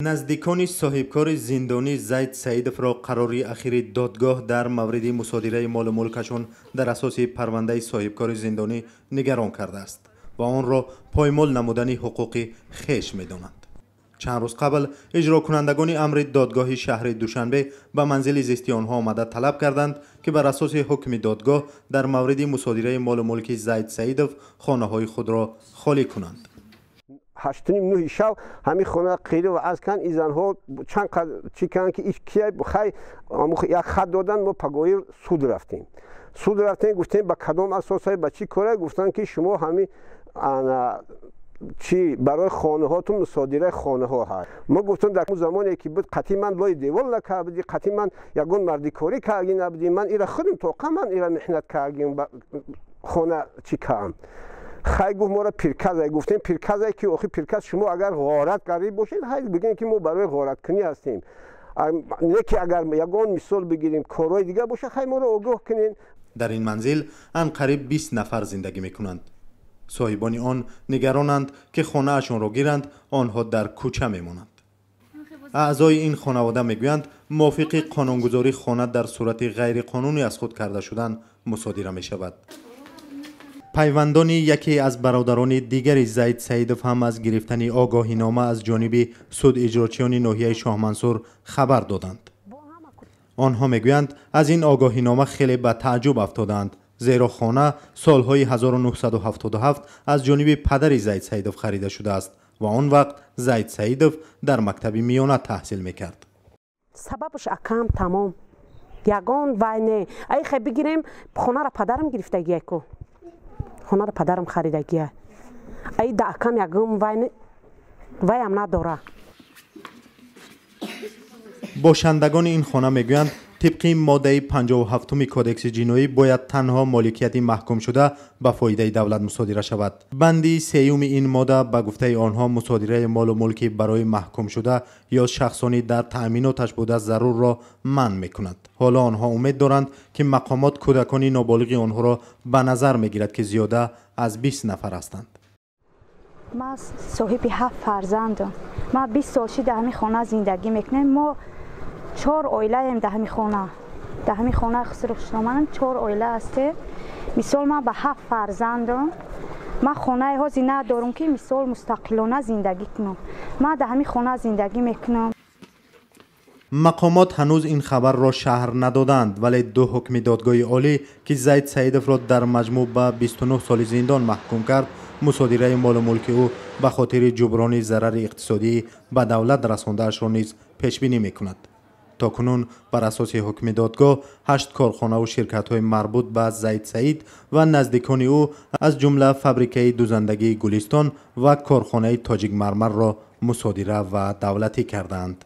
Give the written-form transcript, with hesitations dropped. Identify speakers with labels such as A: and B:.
A: Наздикони соҳибкори зиндонӣ Зайд Саидовро қарори ахири додгоҳ дар мавриди мусодираи молу мулкашон дар асоси парвандаи соҳибкори зиндонӣ нигарон кардааст ва онро поймол намудани ҳуқуқи хеш медонанд. Чанд рӯз қабл иҷрокунандагони амри додгоҳи шаҳри Душанбе ба манзили зисти онҳо омада талаб карданд, ки бар асоси ҳукми додгоҳ дар мавриди мусодираи молу мулки Зайд Саидов хонаҳои худро холӣ кунанд.
B: 8:30-9 шав ҳамин хона қири ва аз кан, ин занҳо чанд чӣ карданд, ки кия хай як хат доданд. Мо пагоҳӣ суд рафтем. Суд рафтем, гуфтем, ба кадом асосае, ба чӣ коре? Гуфтанд, ки шумо ҳамин чӣ барои хонаҳотун мусодираи хонаҳо ҳаст. Мо гуфтем, дар замоне ки буд, қатъи ман лои девол накарда, қатъи ман ягон мардикорӣ карги набудем. Ман ира худам тоқа, ман ира меҳнат кардем, хона чӣ кардам. Хай, гуфт, моро приказай. Гуфтем, приказай ки охи приказ, шумо агар ғорат карда бошед, хай бигӯем, ки мо барои ғораткунӣ ҳастем. Не ки агар ягон мисол бигирем, корҳои дигар бошад, хай моро огоҳ кунед.
A: Дар ин манзил анқариб 20 нафар зиндагӣ мекунанд. Соҳибони он нигаронанд, ки хонаашонро гиранд, онҳо дар кӯча мемонанд. Аъзои ин хонавода мегӯянд, мувофиқи қонунгузорӣ хона дар сурати ғайриқонунӣ аз худ карда шудан мусодира мешавад. Пайвандони яке аз бародарони дигари Зайд Саидов ҳам аз гирифтани огоҳинома аз ҷониби судиҷрочиёни ноҳияи Шоҳмансур хабар доданд. Онҳо мегӯянд, аз ин огоҳинома хеле ба тааҷҷуб афтодаанд, зеро хона солҳои 1977 аз ҷониби падари Зайд Саидов харида шудааст ва он вақт Зайд Саидов дар мактаби миёна таҳсил мекард.
C: Сабабаш акам, тамом, ягон вай не. Ай хай бигирем, хонаро падарам гирифтагия ку, хонаро падарам харидагия. Ай да акам ягон вай вайам надора.
A: Бошандагони ин хона мегӯянд, тибқи моддаи 57-уми Кодекси ҷиноӣ бояд танҳо моликияти маҳкумшуда ба фоидаи давлат мусодира шавад. Банди сеюми ин модда, ба гуфтаи онҳо, мусодираи молу мулки барои маҳкумшуда ё шахсони дар таъминоташ буда зарурро манъ мекунад. Ҳоло онҳо умед доранд, ки мақомот кӯдакони ноболиғи онҳоро ба назар мегирад, ки зиёда аз 20 нафар ҳастанд.
D: Ман соҳиби ҳафт фарзандам. Ман 20 сол ши дар ҳамин хона зиндагӣ мекунем. Мо чор оилаем дар ҳамин хона. Дар ҳамин хона хусру хушноманам чор оила ҳастем. Мисол, ман ба ҳафт фарзандам. Ман хонаи ҳозир надорам, ки мисол мустақилона зиндагӣ кунам. Ман дар ҳамин хона зиндагӣ мекунам.
A: Мақомот ҳанӯз ин хабарро шаҳр надоданд, вале ду ҳукми додгоҳи олӣ, ки Зайд Саидовро дар маҷмӯъ ба 29 соли зиндон маҳкум кард, мусодираи молу мулки ӯ ба хотири ҷуброни зарари иқтисодӣ ба давлат расондаашро низ пешбинӣ мекунад. То кунун бар асоси ҳукми додгоҳ ҳашт корхонаву ширкатҳои марбут ба Зайд Саид ва наздикони ӯ, аз ҷумла фабрикаи дузандагии Гулистон ва корхонаи Тоҷикмармарро мусодира ва давлатӣ кардаанд.